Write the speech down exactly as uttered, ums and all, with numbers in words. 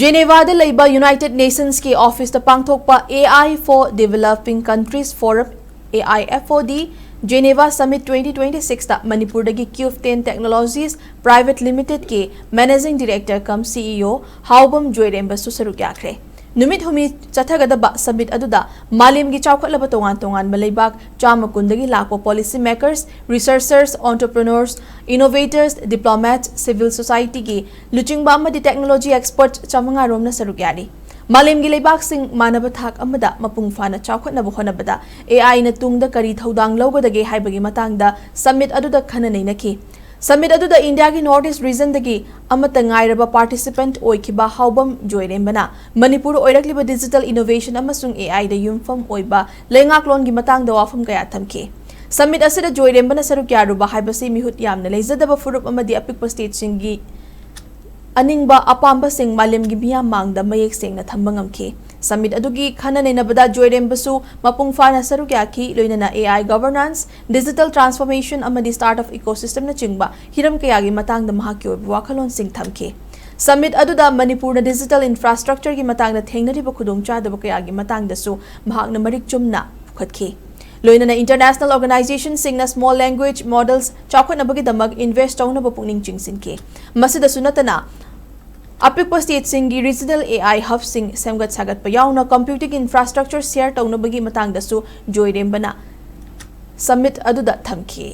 ꯖꯦꯅꯦꯚꯥꯗ ꯂꯩꯕ ꯌꯨꯅꯥꯏꯇꯦꯗ ꯅꯦꯁꯟꯁꯀꯤ ꯑꯣꯐꯤꯁꯇ ꯄꯥꯡꯊꯣꯛꯄ A I for Developing Countries Forum, A I F O D, Geneva Summit twenty twenty-six ꯇ ꯃꯅꯤꯄꯨꯔꯗꯒꯤ Q ten Technologies Private Limited ꯀꯤ Managing Director cum CEO ꯍꯥꯎꯕꯝ ꯖꯣꯏꯔꯦꯝꯕꯁꯨ ꯁꯔꯨꯛ ꯌꯥꯈ꯭ꯔꯦ꯫ ꯅꯨꯃꯤꯠ ꯍꯨꯝꯅꯤ ꯆꯠꯊꯒꯗꯕ summit ꯑꯗꯨꯗ ꯃꯥꯂꯦꯝꯒꯤ ꯆꯥꯎꯈꯠꯂꯕ ꯇꯣꯉꯥꯟ ꯇꯣꯉꯥꯟꯕ ꯂꯩꯕꯥꯛ ꯆꯥꯝꯃ ꯀꯨꯟꯗꯒꯤ ꯂꯥꯛꯄ policy makers, researchers, entrepreneurs, innovators, diplomats, civil society ꯒꯤ ꯂꯨꯆꯤꯡꯕ ꯑꯃꯗꯤ technology expert ꯆꯥꯃꯉꯥ ꯔꯣꯝꯅ ꯁꯔꯨꯛ ꯌꯥꯔꯤ꯫ ꯃꯥꯂꯦꯝꯒꯤ ꯂꯩꯕꯥꯛꯁꯤꯡ ꯃꯥꯟꯅꯕ ꯊꯥꯛ ꯑꯃꯗ ꯃꯄꯨꯡ ꯐꯥꯅ ꯆꯥꯎꯈꯠꯅꯕ ꯍꯣꯠꯅꯕꯗ A I ꯅ ꯇꯨꯡꯗ ꯀꯔꯤ ꯊꯧꯗꯥꯡ ꯂꯧꯒꯗꯒꯦ ꯍꯥꯏꯕꯒꯤ ꯃꯇꯥꯡꯗ summit ꯑꯗꯨꯗ ꯈꯟꯅ ꯅꯩꯅꯈꯤ꯫ Summit ꯑꯗꯨꯗ ꯏꯟꯗꯤꯌꯥꯒꯤ North East region ꯗꯒꯤ ꯑꯃꯠꯇ ꯉꯥꯏꯔꯕ participant ꯑꯣꯏꯈꯤꯕ ꯍꯥꯎꯕꯝ ꯖꯣꯏꯔꯦꯝꯕꯅ ꯃꯅꯤꯄꯨꯔ ꯑꯣꯏꯔꯛꯂꯤꯕ digital innovation ꯑꯃꯁꯨꯡ A I ꯗ ꯌꯨꯝꯐꯝ ꯑꯣꯏꯕ ꯂꯩꯉꯥꯛꯂꯣꯟꯒꯤ ꯃꯇꯥꯡꯗ ꯋꯥꯐꯝ ꯀꯌꯥ ꯊꯝꯈꯤ꯫ Summit ꯑꯁꯤꯗ ꯖꯣꯏꯔꯦꯝꯕꯅ ꯁꯔꯨꯛ ꯌꯥꯔꯨꯕ ꯍꯥꯏꯕꯁꯤ ꯃꯤꯍꯨꯠ ꯌꯥꯝꯅ ꯂꯩꯖꯗꯕ ꯐꯨꯔꯨꯞ ꯑꯃꯗꯤ ꯑꯄꯤꯛꯄ stateꯁꯤꯡꯒꯤ ꯑꯅꯤꯡꯕ ꯑꯄꯥꯝꯕꯁꯤꯡ ꯃꯥꯂꯦꯝꯒꯤ ꯃꯤꯌꯥꯝ ꯃꯥꯡꯗ ꯃꯌꯦꯛ ꯁꯦꯡꯅ ꯊꯝꯕ ꯉꯝꯈꯤ꯫ Summit ꯑꯗꯨꯒꯤ ꯈꯟꯅ ꯅꯩꯅꯕꯗ ꯖꯣꯏꯔꯦꯝꯕꯁꯨ ꯃꯄꯨꯡ ꯐꯥꯅ ꯁꯔꯨꯛ ꯌꯥꯈꯤ, ꯂꯣꯏꯅꯅ A I governance, digital transformation ꯑꯃꯗꯤ startup ecosystemꯅꯆꯤꯡꯕ ꯍꯤꯔꯝ ꯀꯌꯥꯒꯤ ꯃꯇꯥꯡꯗ ꯃꯍꯥꯛꯀꯤ ꯑꯣꯏꯕ ꯋꯥꯈꯜꯂꯣꯟꯁꯤꯡ ꯊꯝꯈꯤ꯫ Summit ꯑꯗꯨꯗ ꯃꯅꯤꯄꯨꯔꯅ digital infrastructureꯒꯤ ꯃꯇꯥꯡꯗ ꯊꯦꯡꯅꯔꯤꯕ ꯈꯨꯗꯣꯡꯆꯥꯗꯕ ꯀꯌꯥꯒꯤ ꯃꯇꯥꯡꯗꯁꯨ ꯃꯍꯥꯛꯅ ꯃꯔꯤꯛ ꯆꯨꯝꯅ ꯄꯨꯈꯠꯈꯤ꯫ ꯂꯣꯏꯅꯅ international organizationꯁꯤꯡꯅ small language models ꯆꯥꯎꯈꯠꯅꯕꯒꯤꯗꯃꯛ invest ꯇꯧꯅꯕ ꯄꯨꯛꯅꯤꯡ ꯆꯤꯡꯁꯤꯟꯈꯤ꯫ ꯃꯁꯤꯗꯁꯨ ꯅꯠꯇꯅ, ꯑꯄꯤꯛꯄ stateꯁꯤꯡꯒꯤ regional A I hubꯁꯤꯡ ꯁꯦꯝꯒꯠ ꯁꯥꯒꯠꯄ ꯌꯥꯎꯅ computing infrastructure share ꯇꯧꯅꯕꯒꯤ ꯃꯇꯥꯡꯗꯁꯨ ꯖꯣꯏꯔꯦꯝꯕꯅ summit ꯑꯗꯨꯗ ꯊꯝꯈꯤ꯫